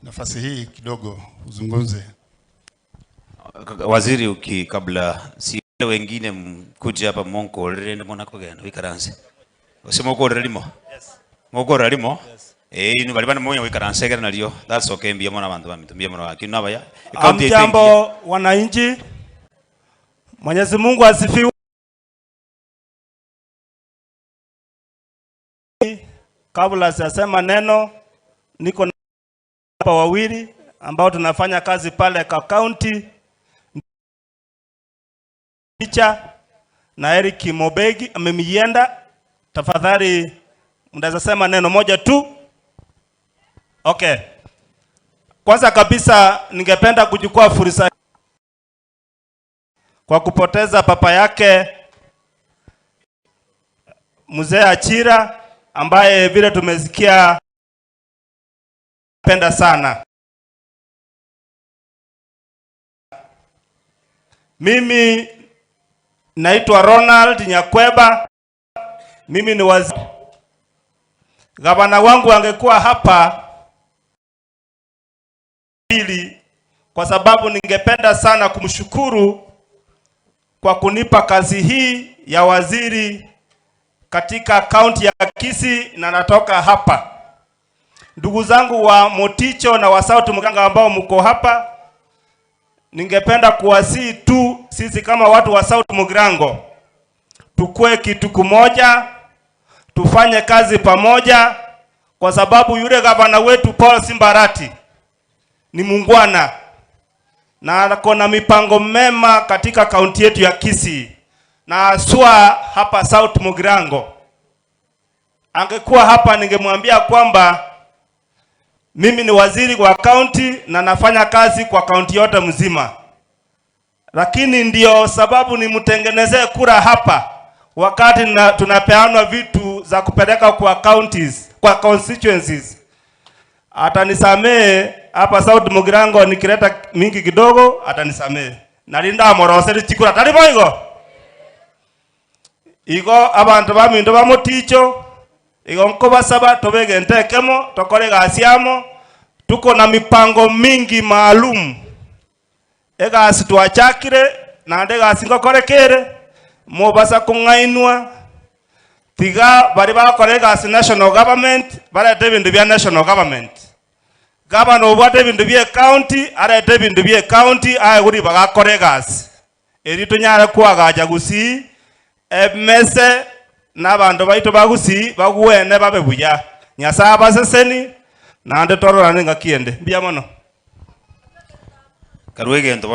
Nafasi hii kidogo uzungumze. Waziri uki kabla si wengine mkuje hapa monkorere ndimo kugenda wikaranse usimo korere limo. Yes. Mokorere limo. Yes. Inu bali bana moyo wikaranse gera nalio. That's okay, mbia mona bantu bamitu mbia mona lakini nabaya. Hamjambo wananchi. Mwenyezi Mungu asifiwe. Kabla sijasema neno, niko hapa wawili ambao tunafanya kazi pale kwa county picha na Eric Mobegi amemienda. Tafadhali mnaweza sema neno moja tu. Okay. Kwanza kabisa ningependa kuchukua fursa kwa kupoteza papa yake Mzee Achira ambaye vile tumesikia penda sana. Mimi naitwa Ronald Nyakweba. Mimi ni waziri. Gavana wangu angekuwa hapa pili, kwa sababu ningependa sana kumshukuru kwa kunipa kazi hii ya waziri katika kaunti ya Kisii, na natoka hapa. Ndugu zangu wa Moticho na wa South Mugrango ambao mko hapa, ningependa kuwasihi tu sisi kama watu wa South Mugrango tukue kitu kimoja, tufanye kazi pamoja, kwa sababu yule gavana wetu Paul Simbarati ni muungwana na ako na mipango mema katika kaunti yetu ya Kisii na haswa hapa South Mugrango. Angekuwa hapa ningemwambia kwamba mimi ni waziri wa kaunti na nafanya kazi kwa kaunti yote mzima, lakini ndio sababu nimtengenezee kura hapa wakati tunapeanwa vitu za kupeleka kwa counties, kwa constituencies. Atanisamee hapa South Mugirango nikileta mingi kidogo atanisamee. Nalinda amoroseri chikura tari boigo. Igo abantu baminto bamoticho igo nkobasaba tobegente ekemo tokore egasi amo, tuko na mipango mingi maalum. Egasi twachakire naende egasi ngokorekere mobasa kung'ainwa tiga bari bakora egasi national government barete ebindu bia national government. Gavana obwate ebindu bia county arete ebindu bia county aye guri bagakora egasi eri tonyare kwagacha Gusii emese n'abantu baitu ba Gusii bagwene babe buya. Nyasaye abaseseni naende tororane ng'aki ende mbuya mono. Karwegento.